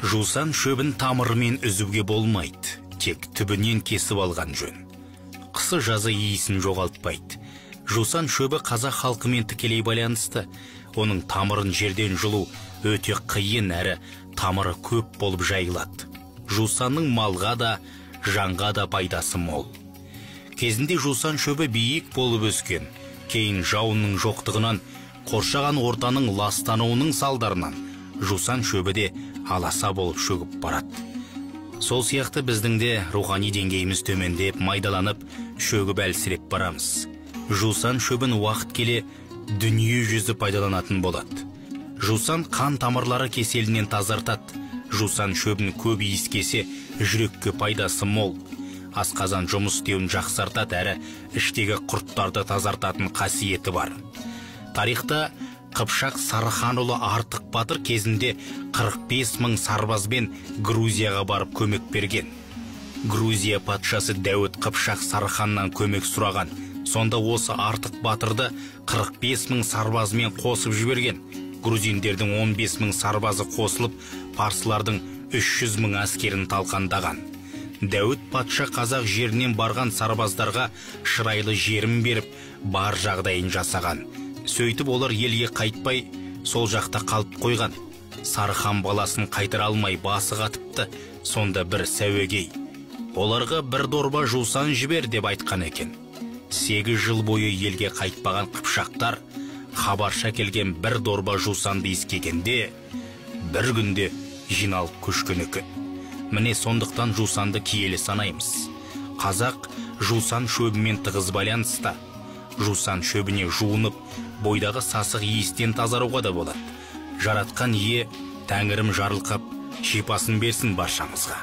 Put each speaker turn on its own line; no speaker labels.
Жусан шөбін тамырымен үзуге болмайды, тек түбінен кесіп алған жөн. Қысы жазы иісін жоғалтпайды. Жусан шөбі қазақ халқымен тікелей байланысты. Оның тамырын жерден жұлу өте қиын, әрі тамыры көп болып жайылады. Жусанның малға да, жанға да пайдасы мол. Кезінде жусан шөбі биік болып өскен. Кейін жауынның жоқтығынан, қоршаған ортаның ластануының салдарынан жусан шөбі де аласа болып шөгіп барады. Сол сияқты біздің де рухани деңгейіміз төмендеп, майдаланып, шөгіп әлсіреп барамыз. Жусан шөбін уақыт келе дүние жүзі пайдаланатын болады. Жусан қан тамырлары кеселінен тазартады. Жусан шөбін көп иіскесе, жүрекке пайдасы мол. Асқазан жұмыс істеуін жақсартады, әрі іштегі құрттарды тазартатын қасиеті бар. Тарихта Қыпшақ Сарыханұлы Артық батыр кезінде 45 мың сарбазбен Грузияға барып көмек берген. Грузия патшасы Дәуіт Қыпшақ Сарыханнан көмек сұраған. Сонда осы Артық батырды 45 мың сарбазмен қосып жіберген. Грузиндердің 15 мың сарбазы қосылып, парсылардың 300 мың әскерін талқандаған. Дәуіт патша қазақ жерінен барған сарбаздарға шырайлы жерін беріп, бар жағдайын жасаған. Сөйтіп олар елге қайтпай, сол жақта қалып қойған. Сарыхан баласын қайтара алмай басы қатыпты. Сонда бір сәуегей оларға бір дорба жусан жібер деп айтқан екен. 8 жыл бойы елге қайтпаған қыпшақтар хабарша келген бір дорба жусанды иіскегенде бір күнде жиналып көшкен екен. Міне сондықтан жусанды киелі санаймыз. Қазақ жусан шөбімен тығыз байланыста. Жусан шөбіне жуынып, бойдағы сасық иістен тазаруға да болады. Жаратқан ие, тәңірім жарылқап, шипасын берсін баршамызға.